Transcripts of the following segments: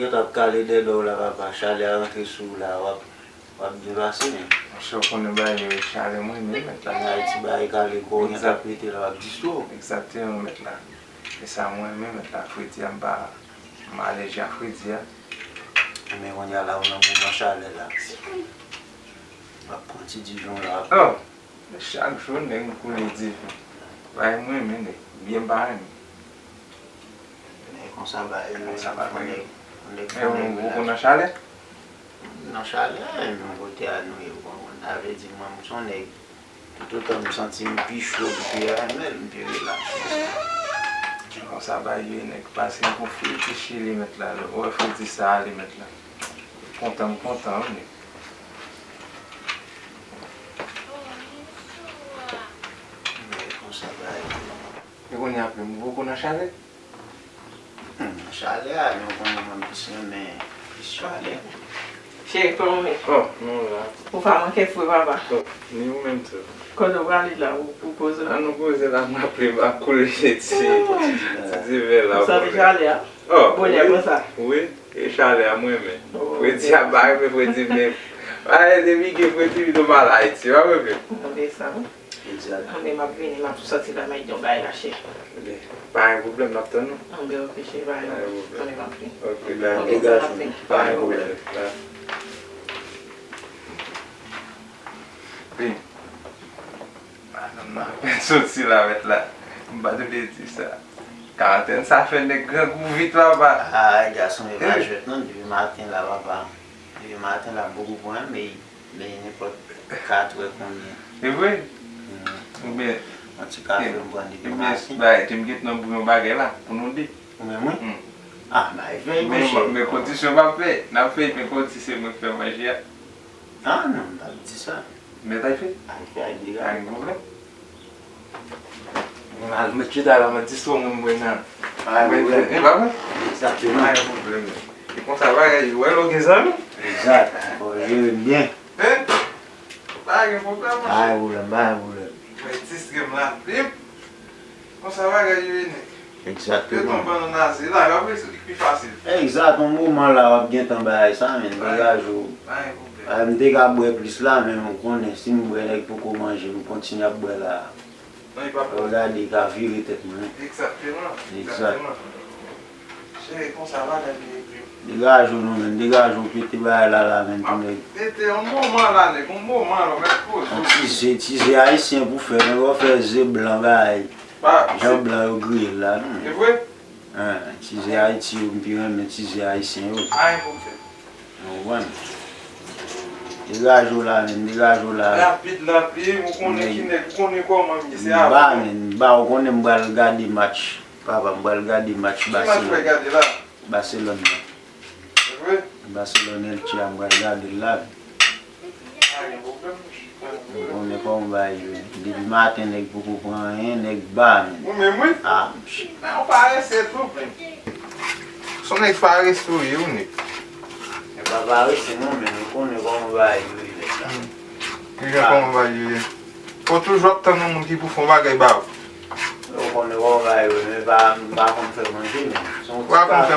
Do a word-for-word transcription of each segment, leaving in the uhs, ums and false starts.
Yo t ap kale dèdè w la, papa. Chalè a rantre sou w la, w ap, w ap byen pase, men. Monchè, ou konnen bagay yo, chalè mwen, men mèt la. Ann Ayiti, bagay kale kò w, gen t ap pete la, w ap distwo. Egzakteman, mèt la. E sa mwen, men mèt la, fredi a, m pa, m alèji a fredi a. Men kounye a la, ou nan moman chalè la. W ap pran ti diven w la, w ap. Oh! Chak jou nèg m koule diven. Bagay m renmen nèg. Byen m pa renmen. Men konsa bagay yo ye. Konsa bagay yo ye. Men ou, ou nan chalè? Nan chalè, menm kote a nou ye, ou konprann. Sa vle di mwen, m se yon nèg, toutotan m santi m pi cho, m pi renmen l, m pi rilaks. Konsa bagay yo ye, nèg. Pase m gon fredi chili mèt la, lè w wè fredi sa ale mèt la. Kontan, m kontan, wi, nèg. Men konsa bagay yo ye. E kounye a, m poko nan chalè? Hmm, nan chalè a, men w konnen mwen plis renmen plis chalè. Cheri, kòman w ye? Oh, nou la. Ou pa manke fre, papa. Oh, ni ou menm tou. Kote w prale la, ou, ou poze la? An nou poze la, m ap li, m ap koule ti, ti diven la. Ou santi chalè a? Oh, bonè konsa. Wi, e chalè a m renmen. Oh, fredi a pa renmen fredi, men. Ay, depi gen fredi, vin nou pale Ayiti, w ap renmen. Anben sa, wi. Egzat. Anben, m ap vini, m ap soti la, m ap di yon bagay la, cheri. Anben, pa gen pwoblèm, n ap tann ou. Anben, oke, cheri, pa gen pwoblèm. Anben, m ap vini. Oke, dakò. Oke, m ap vini. Pa gen pwoblèm. Wi. Madanm nan apèn soti la, mèt la. M pa t vle di sa. Karantèn sa fè nèg grangou vit, papa. Ay, gason, e pa jwèt non, depi maten la, papa. Depi maten la, m poko pran, men, men nenpòt katrè kounye a. E vre? Hmm. Oubyen, yon ti kafe m pran depi maten. Ebyen, bay, te m gentan bwè yon bagay la, pou nou de. Ou menm, wi? Hmm. Ah, bay, vèy, monchè. Men kondisyon m ap fè, n ap fè, men kondisyon mwen k fè manje a. Ah non, m p ap di sa. Men tay fè? Ay fè, ay degaje. Pa gen pwoblèm. Mwen al met chita la, mwen distwè mwen mwen nan. Pa gen pwoblèm. E pa vre? Egzakteman. Pa gen pwoblèm. E konsa bagay yo, wè lè w gen zanmi. Egzat. Fò w jere l byen. Hein? Pa gen pwoblèm, monchè. Pa gen pwoblèm, pa gen pwoblèm. Mwen distwè m la, vip. Konsa bagay yo ye nèg. Egzakteman. Yo tonbe nan naze la, yo ap resi ki pi fasil. Egzat, yon moman la w ap gentan bagay sa, men degaje w. Pa gen pwoblèm. M te ka bwè plis la, men ou konnen, si m bwè nèg poko manje, m kontinye ap bwè la. Non, li pa bon. Ou gade, ka vire tèt mwen. Egzakteman, egzakteman. Cheri, konsa bagay yo ye vre. Degaje w non, men, degaje w, pete bagay la la, men, tou nèg. Pete, yon moman la, nèg, yon moman la, w mèt poze w. Yon ti ze, ti ze ayisyen pou fè, nèg, w fè ze blan, bagay. Jan blan yo griye l la, non. E vre? Hein, ti ze Ayiti yo, m pi renmen ti ze ayisyen yo. Ayen pou m fè. Ou konprann? Degaje w la, men, degaje w la. Rapid, rapid, ou konnen ki nèg, ou konnen kòman m ye, se avè w. M ba, men, m ba, ou konnen m pral gade match. Papa, m pral gade match Barcelone. Ki match w pral gade la? Barcelone la. Se vre? Barcelone Elche a, m pral gade l la. Pa gen pwoblèm, monchè. Ou konnen kòman bagay yo ye. Depi maten, nèg poko pran anyen, nèg ba, men. Ou menm, wi. Ah, monchè. Men ou parese tou, men. Se yon nèg parese ou ye, wi, nèg. E pa parese, non, men ou konnen kòman bagay yo ye, nèg la. Hmm. Kijan kòman bagay yo ye? Ou toujou ap tann yon moun ki pou fè yon bagay ba ou. Ou konnen kòman bagay yo ye, men pa, m pa konn fè manje, men. Se yon ti kafe, kafe,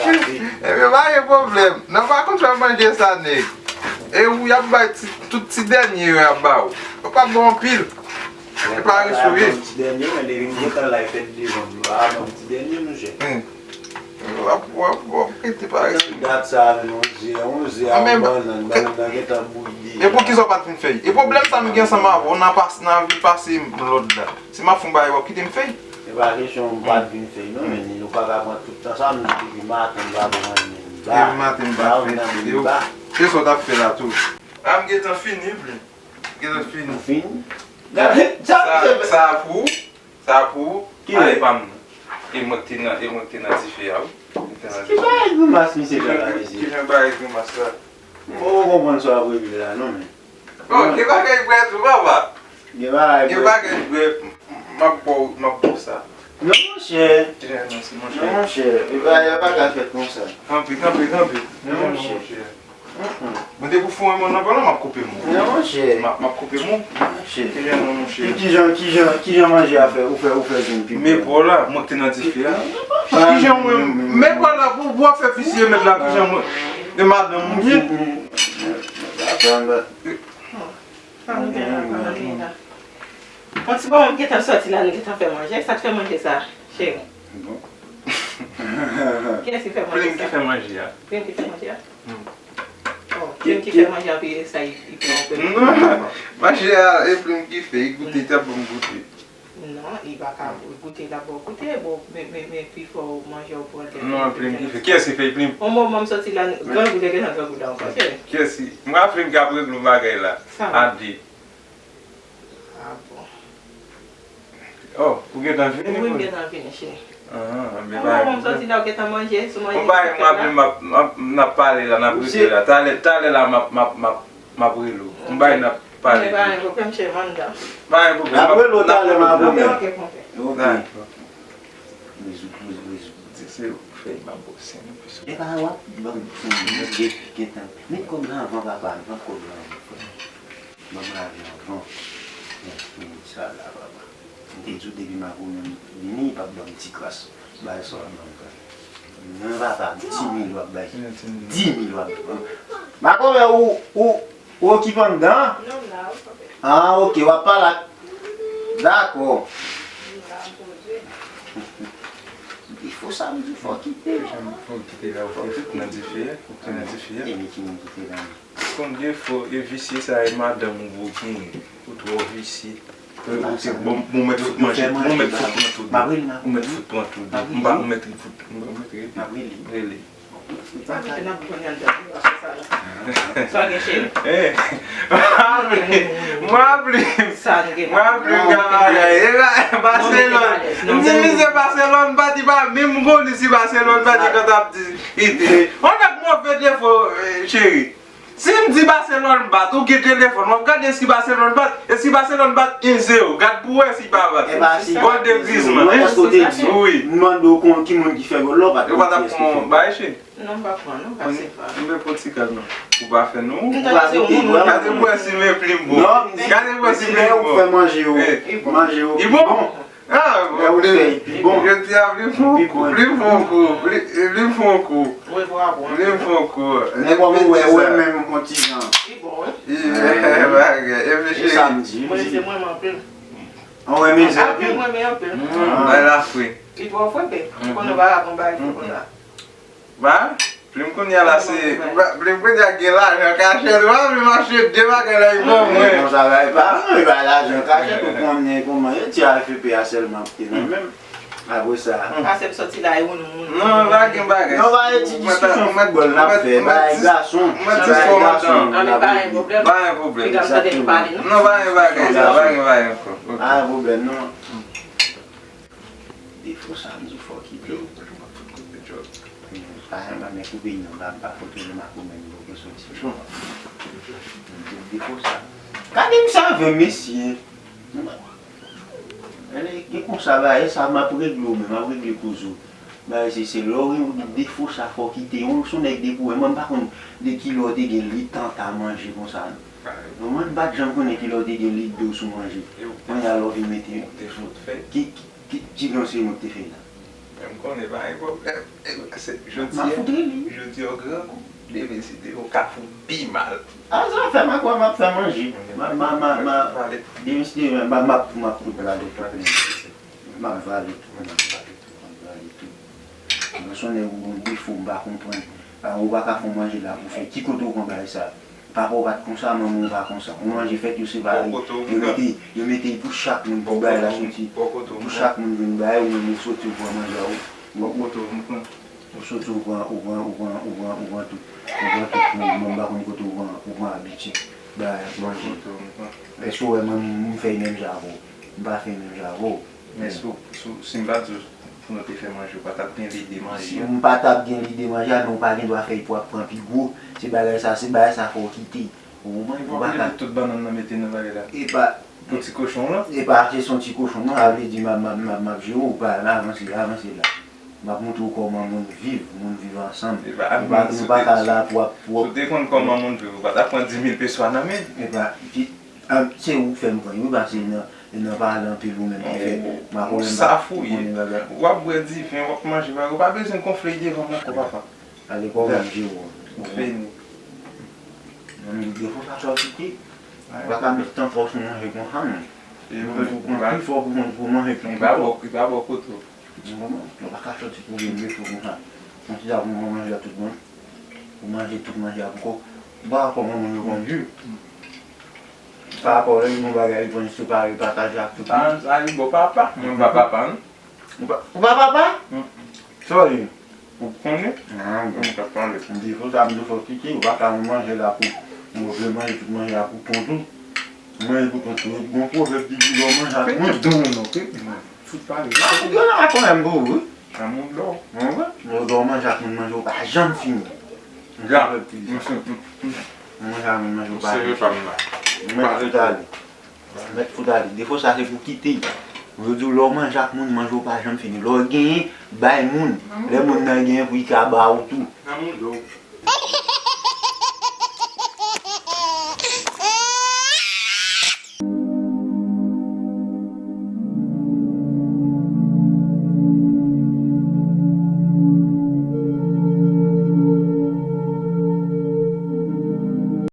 kafe. Ebyen, pa gen pwoblèm. Nan pa konn fè manje sa, nèg. E ou y ap bay ti, tout ti dènye yo y ap ba ou. Yo p ap ba w anpil. E pa riske w ye. Ti dènye, men depi m gentan la, e fèt devan m. Yo pa ban m ti dènye, monchè. Hmm. W ap, w ap, w ap rete pa riske. Dat sa, men, yon ze, yon ze a, yon bannann, bannann nan gentan bouyi deja. E poukisa w pa t vin fè l? E pwoblèm sa nou gen ansanm avè w, nan pas, nan vin pase m lòd la. Si m ap fè yon bagay, w ap kite m fè l? E pa kesyon m pa t vin fè l, non, men yo pa ka pran tout tan sa, m di depi maten m pa pran anyen, m ba. Depi maten m pa fè. Ba, ou tande, m ba. Se sa w t ap fè la tou. A, m gentan fini, wi. Gentan fini. Ou fini? Gade, sa, sa pou ou. Sa pou ou. Ki a, e pa m non. E mwen k te nan, e mwen k te nan dife a, wi. Ki bagay grimas misye fè la, mesye? Ki jan bagay grimas la? M poko konprann sa w ap regle la, non, men. Bon, gen bagay bwè tou, papa. Gen bagay bwè. Gen bagay bwè, m, m ap ba w, m ap ba w sa. Non, monchè. Non, monchè. E bagay la pa ka fèt konsa. Kanpe, kanpe, kanpe. Non, monchè. Mwen te pou foure mwen nan pòl la, m ap koupe mwen. Non, monchè. M ap, m ap koupe mwen. Monchè. Kijan non, monchè? Ki, kijan, kijan, kijan manje a fè, ou fè, ou fè vin pi bon? Men pòl la, mwen k te nan dife a. Kijan mwen, men pòl la, pou, pou w ap fè visye mèt la, kijan mwen, e madanm ou ye? Sa nou gen la, sa nou gen la? Bon, ti bon, m gentan sòti la, nou gentan fè manje. Sa k fè manje sa, cheri? Bon. Kiyès ki fè manje sa? Plim ki fè manje a. Plim ki fè manje a? Hmm. Oh, Plim ki fè manje a, pi sa, li, li fè yon plim. Non, manje a, e Plim ki fè, li goute, li t ap ban m goute. Non, li pa ka goute, l ap ba w goute, bon, men, men, men, pifò manje w pran tèt. Non, Plim ki fè. Kiyès ki fè Plim? On moman m sòti la, grangou te gentan grangou la ankò, cheri. Kiyès ki, m ka Plim ki ap regle yon bagay la. Sa. A de. Ah bon. Oh, ou gentan vini? Wi, m gentan vini, cheri. Ah, men pa gen pwoblèm. Mwen sòti la, ou gentan manje, sou manje. Bon, bay m raple, m ap, m ap, n ap pale la, n ap regle la. Talè, talè la, m ap, m ap, m ap, m ap rele w. M bay, n ap pale. Men pa gen pwoblèm, cheri, m anndan. Pa gen pwoblèm. N ap rele w talè, m ap rele w. Ok, ok. Ok. Dakò. Rezoud, rezoud, rezoud. Di se ou k fè m ap bwè sen an plis. E pa w ap ban m sen an, gen, gen tan. Met kòb la anvan, papa, anvan kòb la anvan, frè. Ban m lave anvan. Bon, men sa la, papa. M te di w depi m ap ou menm vini, p ap ban m ti kras. Bay sa w ap ban m kras. Non, papa, di mil w ap bay. Di mil w ap bay. M pa konn wè ou, ou, ou okipe anndan? Non, m la, wi, papa. Ah, ok, w ap pale ak. Dakò. M la, m poze. Defo sa m di fò kite. Fò kite la, ou te nan dife, ou te nan dife. E men ki moun ki te la? Konn defo, e visye sa, e madanm ou ou genyen. Ou twò visye. Ou te bon, bon, mèt fout manje, bon, mèt fout pran tou de. Ou mèt fout pran tou de. M pa, ou mèt fout, ou mèt rele. Rele. Sa mete nan bouton anndan, wi, pase sa la. Sa gen cheri. Eh, mwen ap li, mwen ap li, mwen ap li, mwen ap li, gade bagay. E la, Barcelone. M di misye Barcelone, pati pa menm konnen si Barcelone, pati kan t ap di. On nèg move defo, eh, cheri. Si m di Barcelone bat, ou gen telefòn, w ap gade èske Barcelone bat, èske Barcelone bat en zewo, gad pou wè si pa bat. Gòl de Griezmann. Wi. M mande w kon ki moun ki fè gòl la, ou pa t konn kiyès ki fè. Bay cheri. Non, m pa pran, non, pase pa. M vle pran ti kal, non. Ou pa fè, non. Gade pou wè si men plim bon. Gade pou wè si men bon. Ou fè manje yo. Manje yo pi bon. Ah, lè ou fè, li pi bon. Jodi a, plim fon kou, plim fon kou, plim fon kou. Plim fon kou. Men kòm ou wè, ou wè menm yon ti jan. Li bon, wi. Bagay, epi cheri. Mwen se mwen anpil. Ou wè mezè anpil. Anpil, mwen men anpil. Bay la fre. Li twò fre, pe. Ou konnen bagay, bagay fre konsa. Ba, plim kounye a la se, ba, plim kounye a gen lajan kachèt, ou pa vle m achte de bagay la, li ban mwen. Konsa, ba, e pa, non, e pa lajan kachèt, ou konnen kòman ye, ti A F P a sèlman ki te nan men m. Apre sa. Pase m sòti la, e ou nou moun. Non, pa gen bagay. Non, pa gen ti diskisyon foutbòl n ap fè, bagay gason, bagay gason. Non, men pa gen pwoblèm. Pa gen pwoblèm. Piga m tande nou pale, non? Non, pa gen bagay sa, pa gen bagay ankò. Pa gen pwoblèm, non. Defo sa, m di w fò kite. Yo, yo, m ap fout koupe djòb. Pa janm pa men koupe non, m pa, m pa fout rele m ak ou menm, yo, pou soti. Defo sa. Gade m sèvi mesye. Gen konsa bagay sa, m ap regle w menm, m ap regle koze w. Bagay se, se lè w gen defo sa fò kite. Yon sou nèg depi w wè, mwen m pa konn de kilè w te gen lit tanta manje konsa non. Mwen m pa t janm konnen kilè w te gen lit dou sou manje. Mwen ya lè w vin mete. Ki, ki, ki, ki jan se nou te fè la? Men m konnen pa gen pwoblèm. E, se, jodi a, jodi a w grangou, demen si Dye vle, w ka fout pi mal. A, sa fè m a kwè m ap fè manje. Ma, ma, ma, ma, demen si Dye vle, ma, m ap, m ap fout vale tout. M ap vale tout, m ap vale tout, m ap vale tout. Mwen se yon nèg ou gon defo, m pa konprann. A, ou pa ka fè yon manje la pou fè. Ki kote w pran bagay sa? Papa w pa t konsa, manman w pa konsa. Yon manje fèt, yo separe. Yo mete, yo mete pou chak moun pou bagay la soti. Pou chak moun vin bay, ou menm ou soti, ou pran manje a ou. Ou soti, ou pran, ou pran, ou pran, ou pran, ou pran tout. Ou pran tout pou ou, mwen m pa konn kote ou pran, ou pran abitid bagay ap manje. Èske w wè mwen m fè menm jan avè w? M pa fè menm jan avè w. Men si, si, si m pa di w pou nou te fè manje, ou pa t ap gen lide manje a. Si m pa t ap gen lide manje a, men ou pa gen dwa fè l pou w ap pran pi gwo. Se bagay sa, se bagay sa fò w kite. Ou konprann? Ou pa ka. Tout bannann nan mete nan bagay la. E pa. Pou ti kochon w lan? E pa se yon ti kochon non, sa vle di m ap, m ap, m ap, m ap jere w, pa avanse, avanse la. M ap montre w kòman moun viv, moun viv ansanm. Nou pa, nou pa ka la pou ap, pou ap. Si w te konn kòman moun viv, ou pa t ap pran dis mil peso a nan men l. Epa, se ou k fè m pran wi, paske nan, nan pale anpil ou menm ki fè. M pa konnen. Ou safouye. W ap bwè diven, w ap manje bagay, ou pa bezwen konfle devan m ankò, papa. Ale kòman m jere w. Ou fini. Nan men defo sa sòti ki, ou pa ka met tan fò sou manje konsa, non. Ou pran pifò pou, pou manje pi pifò. Li pa bon, li pa bon kote w. Ou konprann? Ou pa ka sòti pou vin defo konsa. Konsidere pou manje a tout bon. Pou manje tout manje a pou kò. Ou pa rapò manman yo konn di. Pa rapò lè yon bagay li konn separe, pataje ak tout moun. Sa li bon papa. Mwen pa papa, non. Ou pa, ou pa papa? Sa w ye? Ou konnen? Nan, bon. Mwen t ap pale. M di fò sa, m di fò kite, ou pa ka manje la pou, ou vle manje tout manje la pou kont ou. Manje pou kont ou. Gon pwovèb ki di lè w manje ak moun. Pete don non, pete. Fout pale. Nan, ou gen la kanmenm pou ou, wi. Nan moun dò. Mwen, mwen, lè w manje ak moun, manje w pa janm fini. Gon pwovèb ki di sa. Manje ak moun, manje w pa janm fini. Mwen fout ale. Mèt fout ale. Defo sa se pou kite. Yo di w lè w manje ak moun, manje w pa janm fini. Lè w genyen, bay moun. Lè moun nan genyen pou li ka ba ou tou. Nan moun dò.